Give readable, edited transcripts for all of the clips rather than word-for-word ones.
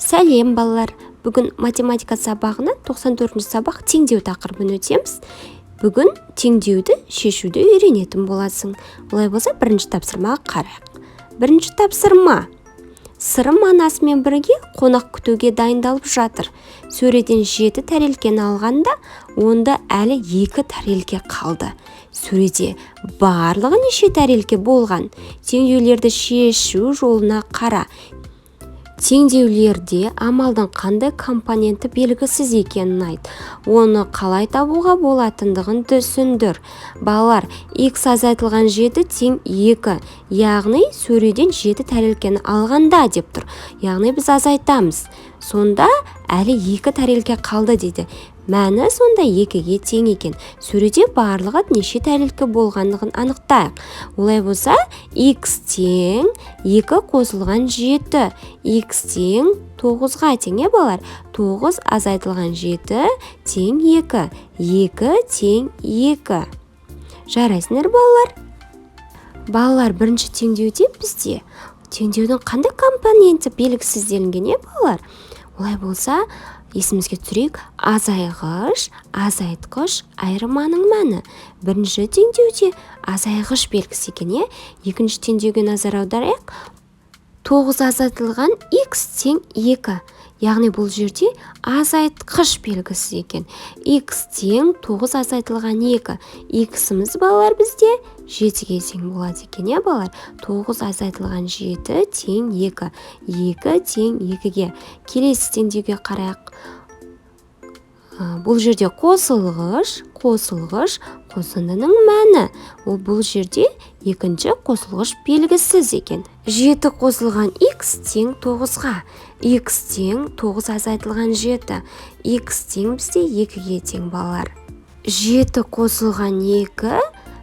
Сәлем, балалар! Бүгін математика сабағынан 94 сабақ, теңдеу тақырыбын өтеміз. Бүгін теңдеуді шешуді үйренетін боласың. Олай болса, бірінші тапсырмаға қарайық. Бірінші тапсырма: Сырым анасымен бірге қонақ күтуге дайындалып жатыр. Сөреден жеті тәрелкені алғанда, онда әлі екі тәрелке қалды. Сөреде барлығы неше тәрелке болған? Теңдеулерді шешу жолына қара. Теңдеулерде амалдың қандай компоненті белгісіз екенін айт, оны қалай табуға болатындығын түсіндір. Балалар, x азайтылған 7 тең 2, яғни сөреден 7 тәрелкені алғанда деп тұр, яғни біз азайтамыз. Сонда әлі екі тәрелке қалды дейді. Мәні сонда екіге тең екен. Сөреде барлығы неше тәрелке болғандығын анықтайық. Олай болса, x тең 2 қосылған 7, x тең 9-ға тең, иә, балалар? 9 азайтылған 7 тең 2, 2 тең 2. Жарайсыңдар, балалар! Балалар, бірінші теңдеуде бізде теңдеудің қандай компоненті белгісіз делінген, иә, балалар? Олай болса, есімізге түсірейік: азайғыш, азайтқыш, айырманың мәні. Бірінші теңдеуде азайғыш белгісі екен, иә? Екінші теңдеуге назар аударайық: 9 азайтылған x тең 2, яғни бұл жерде азайтқыш белгісі екен. X тең 9 азайтылған 2. X-іміз, балалар, бізде 7-ге тең болады екен, иә, балалар? 9 азайтылған 7 тең 2, 2 тең 2-ге. Келесі теңдеуге қарайық. Бұл жерде қосылғыш, қосылғыш, қосындының мәні. Ол бұл жерде екінші қосылғыш белгісіз екен. 7 қосылған x тең 9-ға, x тең 9 азайтылған 7, x тең бізде 2-ге тең. Балалар, 7 қосылған 2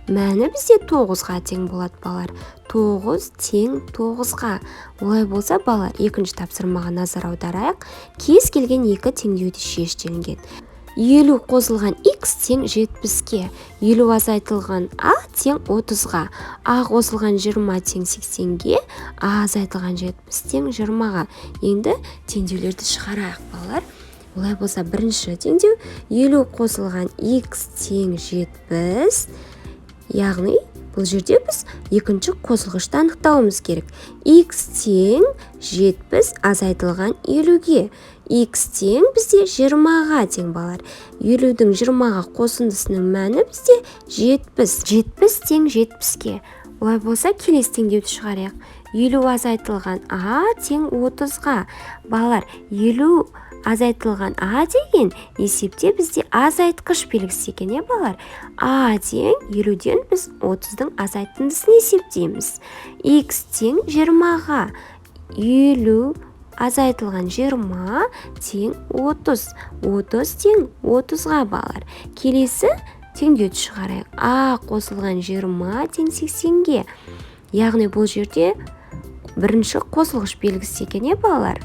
мәні бізде 9-ға тең болады. Балалар, 9 тең 9-ға. Олай болса, балалар, екінші тапсырмаға назар аударайық. Кез келген екі теңдеуді шеш делінген. 50 қосылған x тең 70-ке, 50 азайтылған а тең 30-ға, а қосылған 20 тең 80-ге, а азайтылған 70 тең 20-ға. Енді теңдеулерді шығарайық, балалар. Олай болса, бірінші теңдеу: 50 қосылған x тең 70, яғни бұл жерде біз екінші қосылғышты анықтауымыз керек. X тең 70 азайтылған 50-ге, x тең бізде 20-ға тең. Балалар, 50-дің 20-ға қосындысының мәні бізде 70, 70 тең 70-ке. Олай болса, келесі теңдеуді шығарайық: 50 азайтылған а тең 30-ға. Балалар, 50 азайтылған а деген есепте бізде азайтқыш белгісі екен, иә, балалар? А тең 50-ден біз 30-дың азайтындысын есептейміз. X тең 20-ға, 50 азайтылған 20 тең 30, 30 тең 30-ға. Балалар, келесі теңдеуді шығарайық: а қосылған 20 тең 80-ге, яғни бұл жерде бірінші қосылғыш белгісі екен, иә, балалар?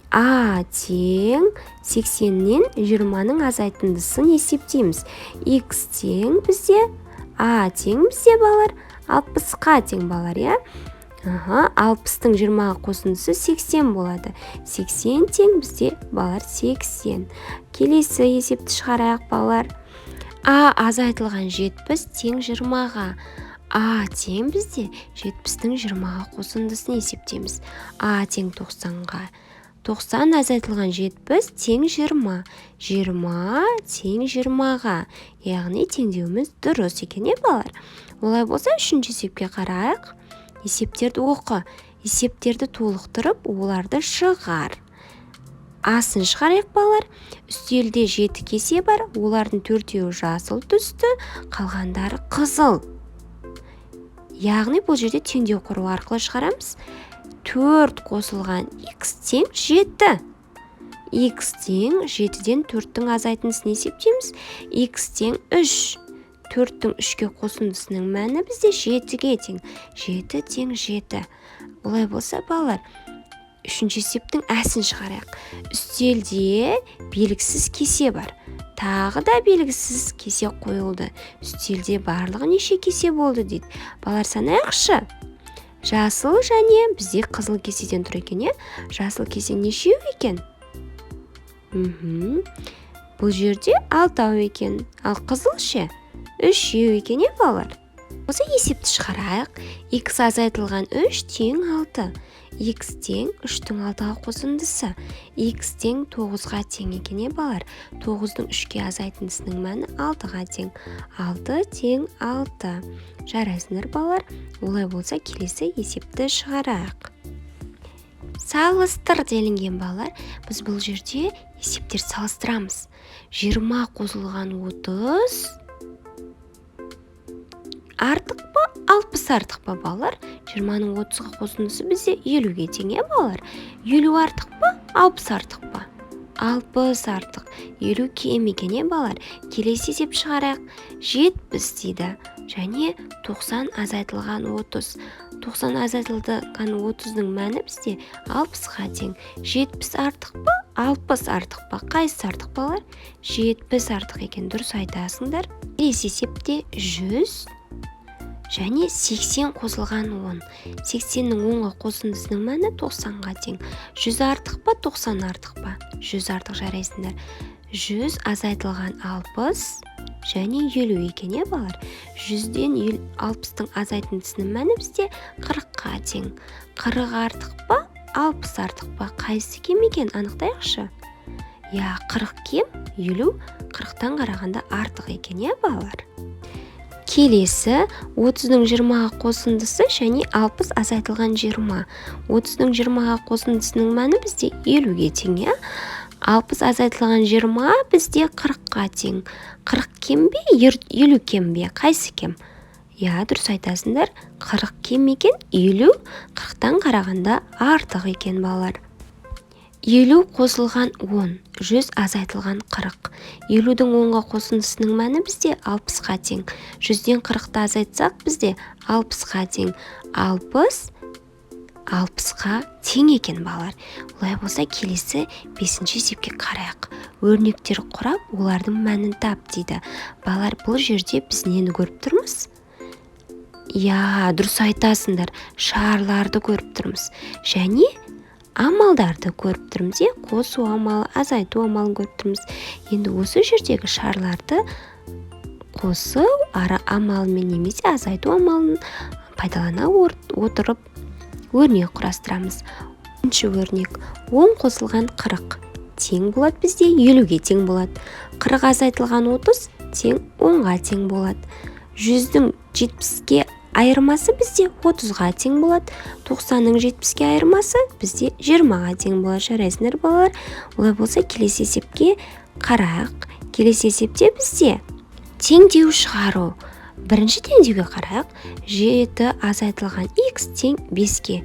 А тең 80-нен 20-ның азайтындысын есептейміз. X тең бізде, а тең бізде, балалар, 60-қа тең, балалар, иә? Аха, 60-тың 20-ға қосындысы 80 болады. 80 тең бізде, балалар, 80. Келесі есепті шығарайық, балалар: а азайтылған 70 тең 20-ға. А тең бізде 70-тің 20-ға қосындысын есептейміз. А тең 90-ға, 90 азайтылған 70 тең 20, 20 тең 20-ға, яғни теңдеуіміз дұрыс екен, иә, балалар? Олай болса, үшінші есепке қарайық. Есептерді оқы, есептерді толықтырып, оларды шығар. Асын шығарайық, балалар. Үстелде жеті кесе бар, олардың төртеуі жасыл түсті, қалғандары қызыл. Яғни бұл жерде теңдеу құру арқылы шығарамыз: 4 қосылған x тең 7, x тең 7-ден 4-тің азайтындысын есептейміз. X тең 3, 4-тің 3-ке қосындысының мәні бізде 7-ге тең, 7 тең 7. Олай болса, балалар, үшінші есептің әсін шығарайық. Үстелде белгісіз кесе бар, тағы да белгісіз кесе қойылды. Үстелде барлығы неше кесе болды дейді. Балалар, санайықшы: Жасыл және бізде қызыл кестеден тұр екен, иә? Жасыл кесте нешеу екен? Бұл жерде 6 екен. Ал қызыл ше? 3 екен, иә, балалар? Осы есепті шығарайық. Х азайтылған 3 тең 6. Х тең 3-тің 6-ға қосындысы. Х тең 9-ға тең екен, иә, балалар? 9-дың 3-ке азайтындысының мәні 6-ға тең. 6 тең 6. Жарайсыңдар, балалар. Олай болса, келесі есепті шығарайық. Салыстыр делінген, балалар. Біз бұл жерде есептер салыстырамыз. 20 қосылған 30 артық па, 60 артық па, балалар? 20-ның 30-ға қосындысы бізде 50-ге тең, иә, балалар? 50 артық па, 60 артық па? 60 артық, 50 кем екен, иә, балалар? Келесі есеп шығарайық. 70 дейді және 90 азайтылған 30. 90 азайтылған 30-ның мәні бізде 60-ға тең. 70 артық па, 60 артық па? Қайсысы артық, балалар? 70 артық екен, дұрыс айтасыңдар. Келесі есепте 100 және 80 қосылған 10. 80-нің 10-ға қосындысының мәні 90-ға тең. 100 артық па, 90 артық па? 100 артық, жарайсыңдар. 100 азайтылған 60 және 50 екен, иә, балалар? 100-ден 60-тың азайтындысының мәні бізде 40-қа тең. 40 артық па, 60 артық па? Қайсысы кем екен, анықтайықшы. Иә, 40 кем, 50 40-тан қарағанда артық екен, иә, балалар? Келесі 30-ның 20-ға қосындысы және 60 азайтылған 20. 30-ның 20-ға қосындысының мәні бізде 50-ге тең, иә? 60 азайтылған 20 бізде 40-қа тең. 40 кем бе, 50 кем бе? Қайсы кем? Иә, дұрыс айтасыңдар. 40 кем екен, 50 40-тан қарағанда артық екен, балалар. 50 қосылған 10, 100 азайтылған 40. 50-дің 10-ға қосындысының мәні бізде 60-қа тең. 100-ден 40-ты азайтсақ, бізде 60-қа тең. 60 60-қа тең екен, балалар. Олай болса, келесі 5-ші есепке қарайық. Өрнектер құрап, олардың мәнін тап дейді. Балалар, бұл жерде біз нені көріп тұрмыз? Иә, дұрыс айтасыңдар. Шарларды көріп тұрмыз. Және амалдарды көріп тұрмыз, иә, қосу амалы, азайту амалын көріп тұрмыз. Енді осы жердегі шарларды қосу ара амалымен немесе азайту амалын пайдалана отырып өрнек құрастырамыз. Бірінші өрнек: 10 қосылған 40 тең болады бізде 50-ге тең болады. 40 азайтылған 30 тең 10-ға тең болады. 100-дің 70-ке айырмасы бізде 30-ға тең болады. 90-ның 70-ке айырмасы бізде 20-ға тең болады. Жарайсыңдар, балалар. Олай болса, келесі есепке қарайық. Келесі есепте бізде теңдеу шығару. Бірінші теңдеуге қарайық. 7 азайтылған х тең 5-ке.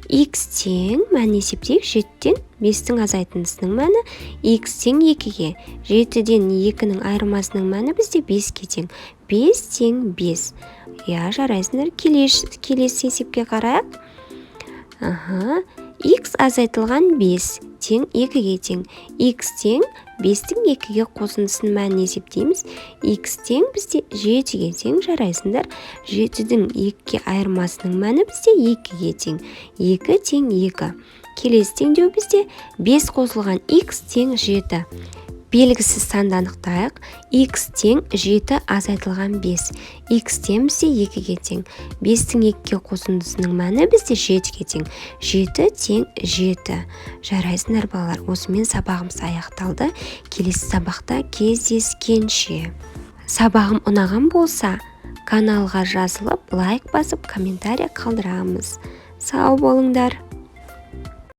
Х тең мәнін есептейік. 7-тен 5-тің азайтындысының мәні х тең 2-ге. 7-ден 2-нің айырмасының мәні бізде 5-ке тең. 5 тең 5. Иә, жарайсыңдар. Келесі есепке қарайық. Х азайтылған 5 тең 2-ге тең. Х тең 5-тің 2-ге қосындысының мәнін есептейміз. Х тең бізде 7-ге тең, жарайсыңдар. 7-дің 2-ге айырмасының мәні бізде 2-ге тең. 2 тең 2. Келесі теңдеу бізде 5 қосылған х тең 7. Белгісіз санды анықтайық. Х тең 7 азайтылған 5. Х тең бізде 2-ге тең. 5-тің 2-ге қосындысының мәні бізде 7-ге тең. 7 тең 7. Жарайсыңдар, балалар. Осымен сабағымыз аяқталды. Келесі сабақта кездескенше. Сабағым ұнаған болса, каналға жазылып, лайк басып, комментарий қалдырамыз. Сау болыңдар.